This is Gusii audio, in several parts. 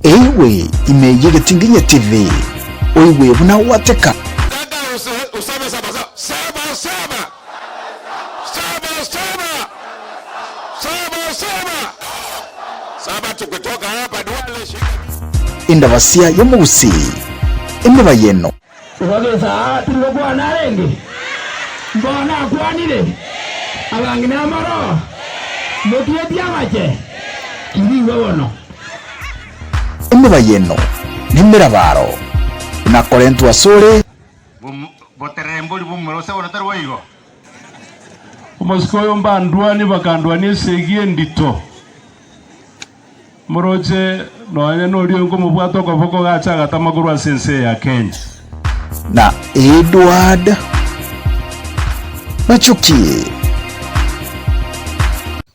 Eigwe ime y'egetinginye TV, oigwe buna gwateka. Kaka useme saba saba saba saba saba saba saba saba tukitoka hapa Duale shika Endabasia y'omogusii, emebayeno. Okagesa aa tiri gokwana arenge? Mbono akwanire, abang'ina amoro, motwetie amache, kirigwe bono. Emebayeno nemerabaro nakorentwe asore. Boterembori bw'omomura gose bono tari boigo? Omosike oyo mbandwanie bakandwania esegi endito. Moroche nonya noria nkomobwata okoboko gacha agatama korwa ase ense eye ya Kenya. Na Edward Machoki.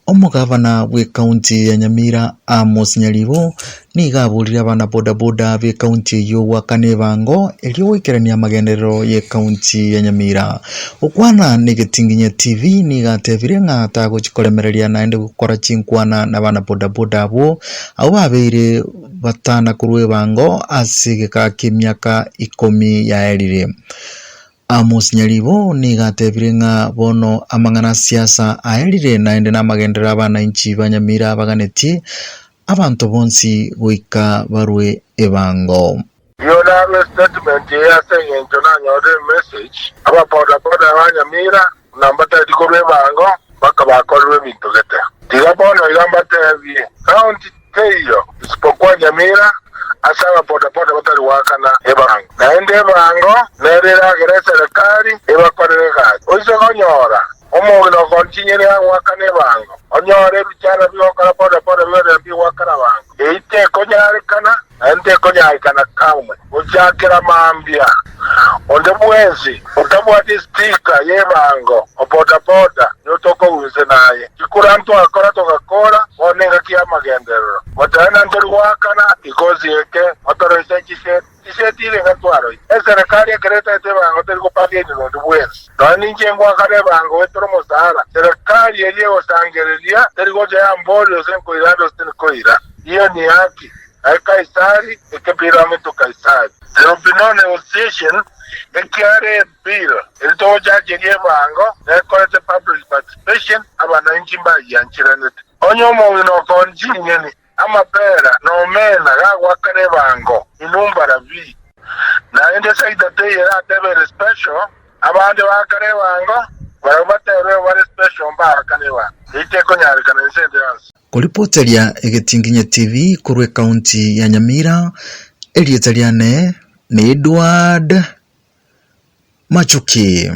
Omogavana bw'ekaunti ya Nyamira Amos Nyaribo nigo aborire abana bodaboda b'ekaunti eyio goakana ebango erio goikerania amagenderero y'ekaunti ya Nyamira. Gokwana negetinginye TV nigo atebire ng'a tagochi koremereria naende gokora chinkwana nabana bodaboda abwo, abwo babeire batana korwa ebango ase egeka ki'emiaka ikomi yaerire. Amos Nyaribo nigo atebire ng'a bono amang'ana a siasa aerire naende namagenderero abananchi ba Nyamira baganetie abanto bonsi goika barwe ebango. Rirorio narue statement eye ase engencho nanyorire emessage, aba boda boda ba Nyamira buna mbatageti korwa ebango mpaka bakorerwe ebinto gete. Tiga bono iga mbatebie, county teiyo isipokuwa Nyamira ase aba boda boda batari goakana ebango. Naende ebango nero eragere eserekari ebakorere egasi. Oise konyora Omong'ina okontinyera agoakana ebango, onyore ebichara bigokora boda-boda bigoteba mbigoakana bango. Eyio tekonyarekana, naende tekonyarekana kamwe. Gochakera mambia, onde bwensi otabwati estika y'ebango o boda-boda nigo tokogunse naye. Chikura ntwakora togakora, bono engaki y'amagenderero. Goteba ntori goakana, igosi eke, otoroise chiseti. Chiseti irenga twaroire. Eserekari ekero etaete ebango teri gopagenia nonde bwensi. Nonya ninche ngoakana ebango goetera omosara, serekari eria egosangereria teri gocha yamboria gose nkoira ande gose tinkoira. Iyo ni haki, naye Kaisari eke belong to Kaisari. There will be no negotiation ekiagera ebill eri togochacheria ebango nekorete public participation abananchi mbayiancheranete. Onye omong'ina okooni chinyeni Amapera na omena gagoakana ebango, inwe mbarabi. Naende sector teiyo eratebe ere special, abande baakane ebango, barabwo batebe bare special mbaakane ebango. Eyio tekonyarekana ense ende yonsi. Koripoteria Egetinginye TV korwa ekaunti ya Nyamira, erieta riane ne Edward Machoki.